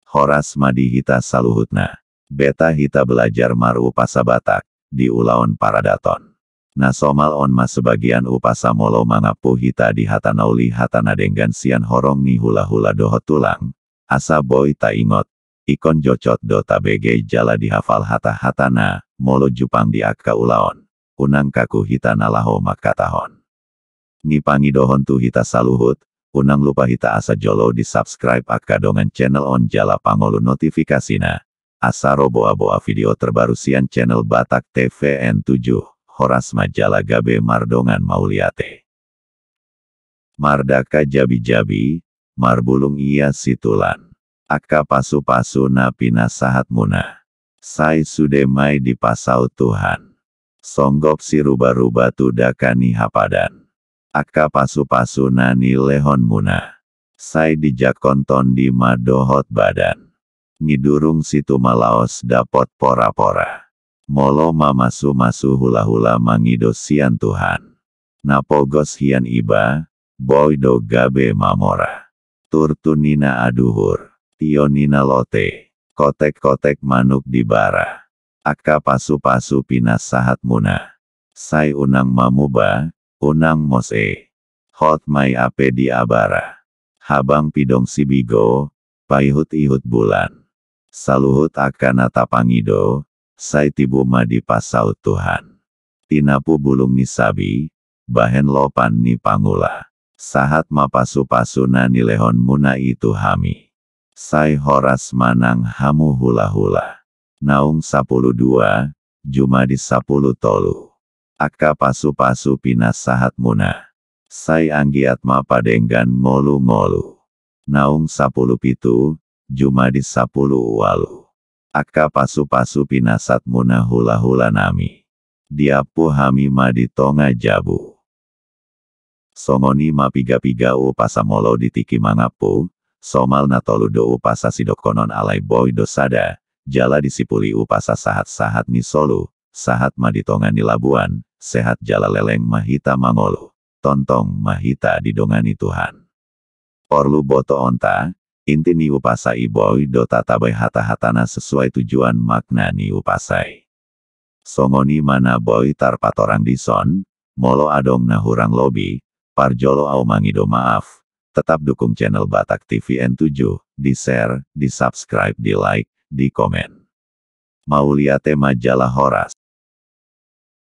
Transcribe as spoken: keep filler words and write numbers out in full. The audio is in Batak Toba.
Horas ma di hita saluhutna. Beta hita belajar marupa sabatak di ulaon paradaton. Na somal on ma sebagian upa samolo mangampu hita di hata na uli, hata na denggan sian horong ni hula-hula dohot tulang, asa boi taingot, ingkon jotjot do tabege jala dihafal hata-hatana, molo jumpang di angka ulaon, unang kaku hita na laho mangkatahon. Ni pangidohon tu hita saluhut, unang lupa hita asa jolo di subscribe angka dongan channel on jala pangolu notifikasina, asa ro boa-boa video terbaru sian channel Batak T V N tujuh, horas ma jala gabe mardongan mauliate. Mardangka jabi-jabi, marbulung ia situlan. Angka pasu-pasu na pinasahatmuna, sai sude ma i dipasaut Tuhan. Songgop siruba-ruba tu dangka ni hapadan. Angka pasu-pasu na nilehonmuna, sai dijangkon tondi ma dohot badan. Nidurung situmalaos dapot pora-pora. Molo mamasu-masu hula-hula mangido sian Tuhan, na pogos hian iba, boi do gabe mamora. Turtu ninna aduhur, tio ninna lote, kotek-kotek manuk di bara. Angka pasu-pasu pinasahatmuna, sai unang mamuba, unang mose. Hot ma i ape di abara. Habang pidong sibigo, paihut-ihut bulan. Saluhut angka na tapangido, sai tibu ma dipasaut Tuhan. Tinapu bulung ni sabi, bahen lopan ni pangula. Sahat ma pasu-pasu na nilehonmuna i tu hami. Sai horas ma nang hamu hula-hula. Naung sapuluh dua Jumadi sapuluh tolu. Angka pasu-pasu pinasahatmuna, sai anggiat ma padenggan ngolu-ngolu. Naung sapuluh pitu Jumadi sapuluh ualu. Angka pasu-pasu pinasahatmuna hula-hula nami, diampu hami ma di tonga jabu. Songon i ma piga-piga umpasa molo di tingki mangampu, somal na tolu do umpasa sidohonon alai boi do sada, jala disipuli umpasa sahat-sahat ni solu, sahat ma di tonga ni labuan, sehat jala leleng ma hita mangolu, tongtong ma hita didongani Tuhan. Porlu botoonta, inti ni umpasa i boi do tatabai hata-hatana sesuai tujuan makna ni umpasa i. Songon i ma na boi tarpatorang dison, molo adong na hurang lobi, parjolo au mangido maaf, tetap dukung channel Batak T V N tujuh, di-share, di-subscribe, di-like, dikomen. Mauliate ma jala horas.